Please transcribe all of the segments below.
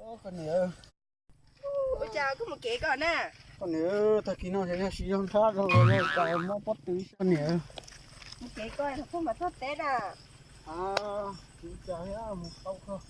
Koj niam, ua cas koj mus kev koj na? Koj niam, tag kis no yog tsis yog nrhab rau los yog cas mob pob tw koj niam. Mus kev koj, koj mam tuaj teb na. Ua cas mus tau koj.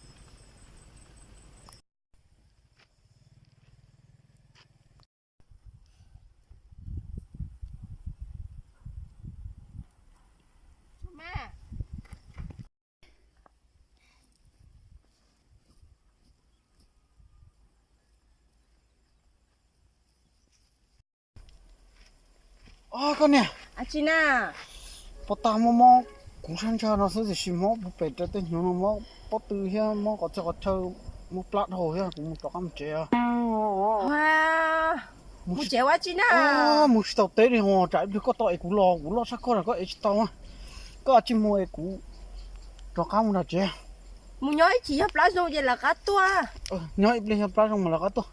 Koj niam, tsis na, puas tas mob mob, kuv sab ntsag no xwb tiam sis mob puag pem rau tej hnyuv no mob pob tw thiab mob qhov txhia qhov chaw, mob plab dhau thiab kuv mus rov qab mus tsev os. Mus tsev ua tsi na? Mus tsis tau teb li os, tsam ib pliag koj tau es kuv los kuv loj tshaj koj na, koj ev tsis tau. Koj cia li mus es kuv rov qab mus nram tsev. Mus nyob ib chim yog plab zoo ces lawv qab tuaj. Nyob ib pliag yog plab zoo mas lawv qab tuaj.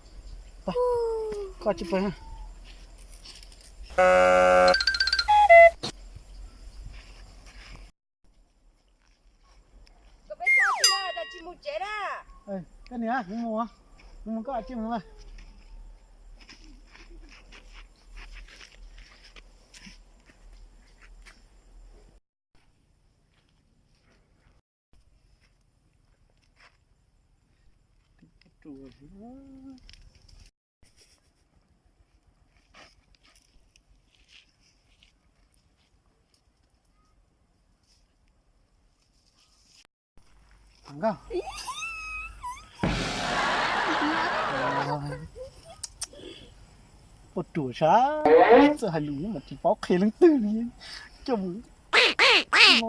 Koj cia li pw. Koj peb tsis mus tsev na. Koj niam, kuv mus, kuv mus, koj cia li mus. Puas ruam sab, txawm hais lus mas tsis paub qhia leej twg li, coj mus no.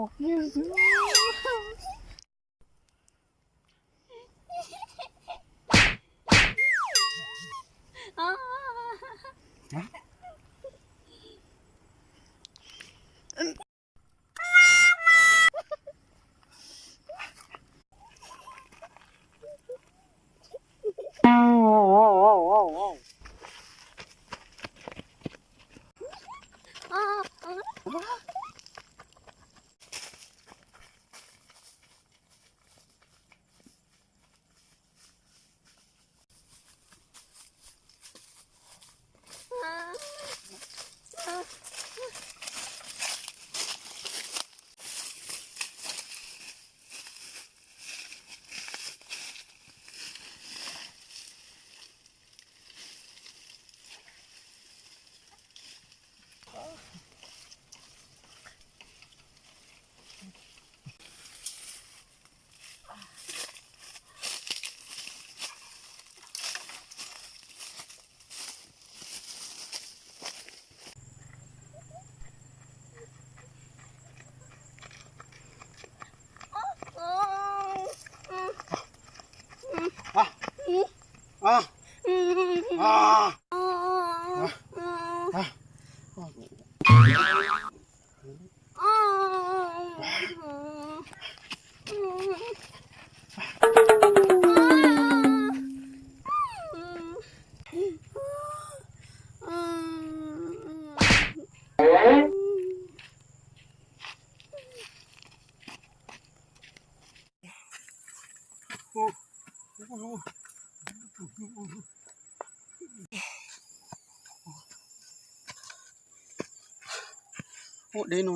Ua deb no,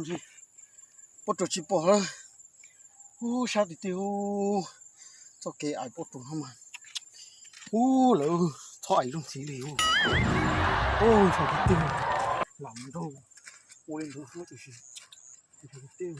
poj ruam tsis pom lawm. Ub, sab tiag tiag. Txoj kev ais poj ruam no mas, ub, lawv txhob ais nroog ntxiv li. Ub, ntshai tiag tiag. Lam nraug ua li ntawd xwb tiam sis ntshai tiag tiag.